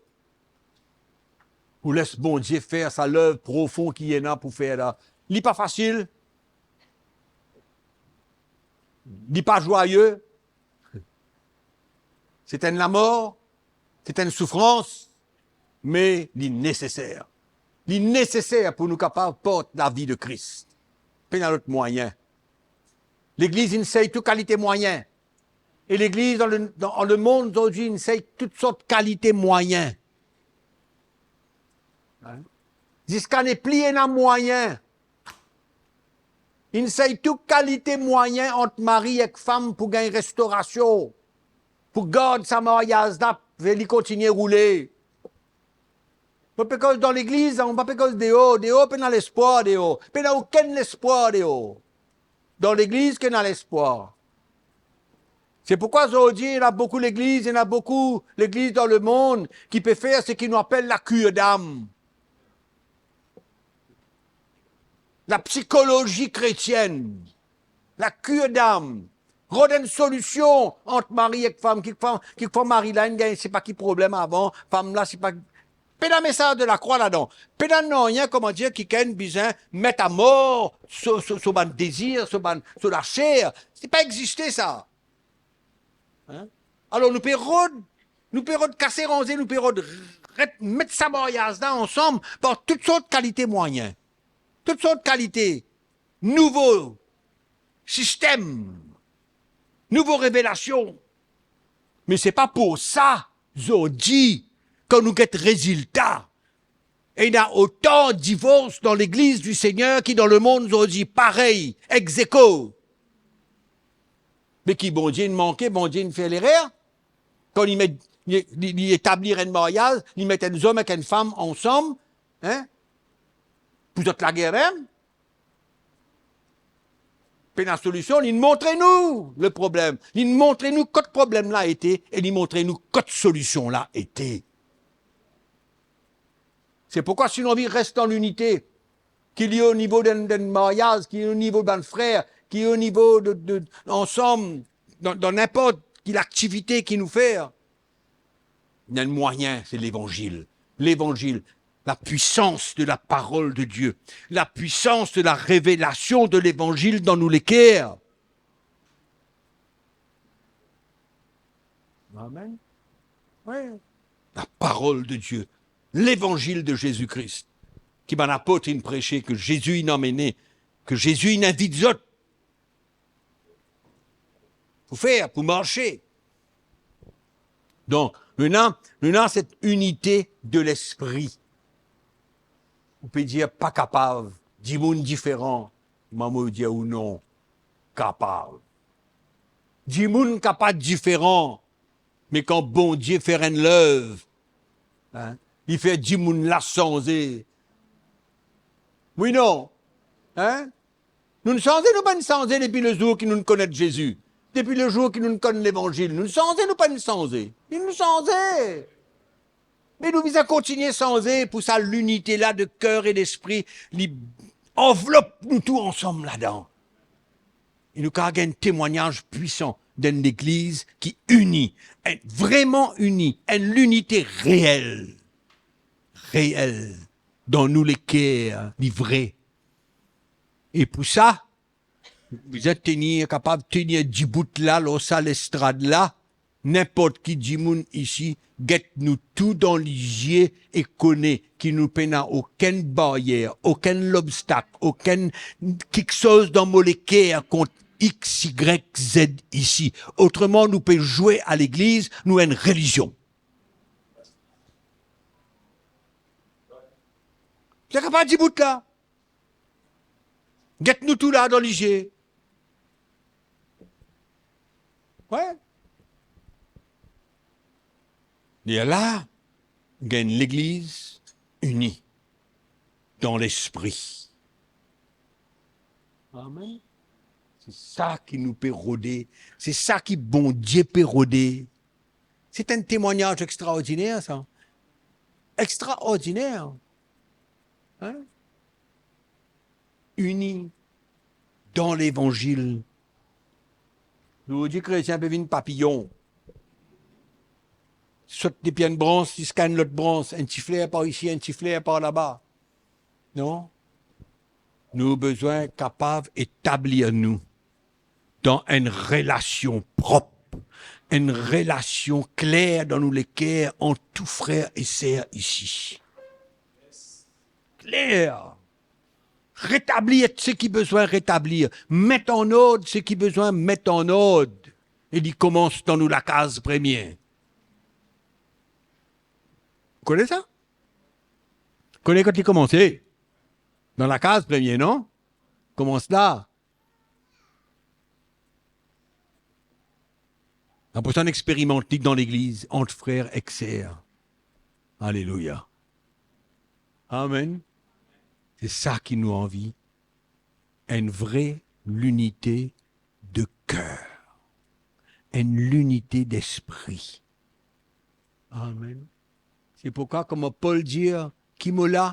pou les Bondie fer sa lev profon ki li ena pou fer la. Li pa fasil. Li pa zwaye. Se enn lamor, se enn soufrans, me li neseser. Li neseser pou nou kapav port lavi de Kris. Pena lot mwayin. Legliz inn sey tou kalite mwayin. E legliz dan le, dan, dan lemond zordi inn sey tou sort kalite mwayin. Hein? Ziska nepli ena mwayin. Inn sey tou kalite mwayin ant mari ek fam pou gagn restorasion, pou gard sa maryaz la, fer li kontigne roule. Mo pe koz dan legliz, mo pa pe koz deor. Deor pena lespwar deor. Pena okenn lespwar deor. Dan legliz ki ena lespwar. Se pourkwa zordi ena boukou legliz, ena boukou legliz dan lemond ki pe fer seki nou apel la cure d'âme. La psikolozi kretienn, la cure d'âme. Rod enn solision ant mari ek fam. Kikfwa, kikfwa mari la inn gagn sepa ki problem avan, fam la sepa, pena mesaz de lakrwa ladan. Pena nanye, kouma dir, ki enn bizin met amor so, so, so bann dezir, so bann, so laser. Li pa existe sa. Hein? Alor nou pe rod, nou pe rod kase ranze, nou pe rod ret, met sa maryaz la ansam par tou sort kalite mwayin. Tou sort kalite nouvo sistem, nouvo revelasion. Me se pa pou sa, zordi, kan nou get rezilta, ena otan divors dan legliz di Segner ki dan lemond zordi, parey, ex aequo. Me ki Bondie inn manke, Bondie inn fer lerer? Kan li met, li, li, li etablir enn maryaz, li met enn zom ek enn fam ansam, hein? Pou zot lager mem? Pena solision, li montre nou le problem. Li montre nou kot problem la ete e li montre nou kot solision la ete. Se pourkwa si nou anvi res dan linite, ki li o nivo d'enn, d'enn maryaz, ki li o nivo bann frer, ki li o nivo de, de, ansam, dan, dan ninport ki laktivite ki nou fer, ena enn mwayin, se Levanzil. Levanzil, la puissance de la parole de Dieu, la puissance de la révélation de l'Évangile dans nos leker. Amen. Wi. La parole de Dieu, l'évangile de Jésus-Christ, ki bann apot inn prese, ke Zezi inn amene, ke Zezi inn invit zot pou fer, pou marse. Donk, nou ena, nou ena set inite de lespri. Ou pe dir pa kapav, dimoun diferan. Mwa, mo dir ou non, kapav. Dimoun kapav diferan, me kan Bondie fer enn lev, hein, li fer dimoun la sanze. Wi, non? Hein? Nou'nn sanze, nou pa'nn sanze depi lezour ki nou'nn konnet Zezi, depi lezour ki nou'nn konn Levanzil. Nou'nn sanze, nou pa'nn sanze. Nou'nn sanze. Me nou bizin kontigne sanze pou sa linite la de ker e lespri, li anvlop nou tou ansam ladan. E nou kapav gagn temwagnaz pwisan d'enn legliz ki ini, enn, vreman ini, enn linite reel. Reel. Dan nou leker, li vre. E pou sa, bizin tenir, kapav tenir dibout la, lor sa lestrad la, ninport ki dimoun isi, get nou tou dan lizie e kone ki nou pena okenn baryer, okenn lobstak, okenn kiksoz dan mo leker kont X, Y, Z isi. Otreman, nou pe zwe a legliz, nou enn relizion. Sa kapav dibout la. Get nou tou la dan lizie. Wi. Lerla, gagn legliz ini dan lespri. Amen. Se sa ki nou pe rode, se sa ki Bondie pe rode. Se enn temwagnaz extraordiner, sa. Extraordiner. Hein? Ini dan Levanzil. Zordi, kretien pe vinn papiyon. Sot depi enn brans ziska enn lot brans, enn ti fler par isi, enn ti fler par laba. Non? Nou bizin kapav etablir nou dan enn relasion prop, enn relasion kler dan nou leker ant tou frer e ser isi. Kler. Retablir seki bizin retablir. Met an ord seki bizin met an ord. E li koumans dan nou lakaz premie. Kone sa? Kone kot li koumanse? Dan lakaz premie, non? Koumans la. Apre sa, nou experimant li dan legliz, ant frer ek ser. Alelouya. Amen. Se sa ki nou anvi. Enn vre linite de ker. Enn linite lespri. Amen. Se pourkwa, kouma Pol dir, ki mo la,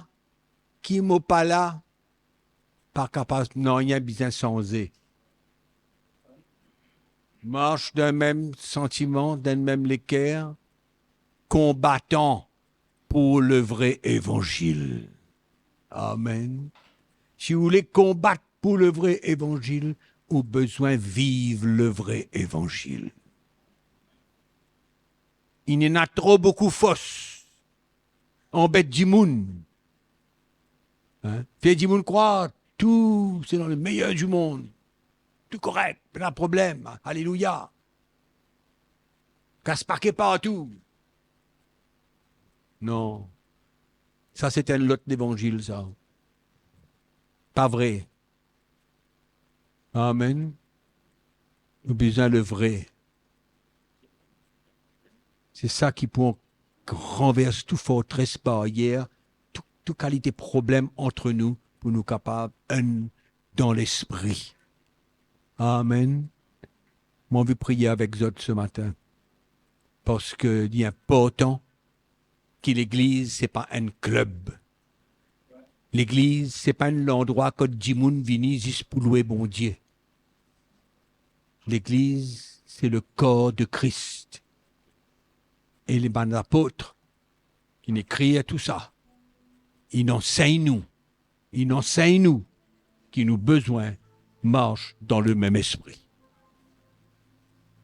ki mo pa la, pa kapav, nanye bizin sanze. Mars dan mem santiman, dan mem leker, konbatan pou le vre evanzil. Amen. Si ou le konbat pou le vre evanzil, ou bizin viv le vre evanzil. Inn ena tro boukou fos, anbet dimoun. Hein? Fer dimoun krwar tou, se dan le meyer di mond. Tou korek, pena problem. Alelouya. Kas pake partou. Non. Sa, se enn lot levanzil, sa. Pa vre. Amen. Nou bizin le vre. Se sa ki pou ranvers tou fortres, baryer, tou, tou kalite problem ant nou, pou nou kapav enn dan lespri. Amen. Mo anvi priye avek zot se matin, parski li inportan ki legliz, se pa enn kleb. Legliz, se pa enn landrwa kot dimoun vini zis pou lwe Bondie. Legliz, se lekor de Kris. E li bann apot ki'nn ekrir tou sa, inn ansegn nou, inn ansegn nou ki nou bizin mars dan lemem lespri.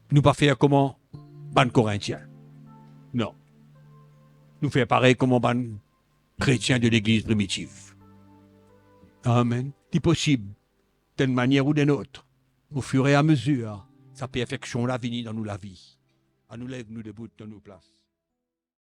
Nou pa fer kouma bann Korintien. Non. Nou fer parey kouma bann kretien de legliz primitiv. Amen. Li posib, d'enn manier ou d'enn lot, ofirameazir, sa perfeksion la vini dan nou lavi. Anou lev nou debout dan nou plas.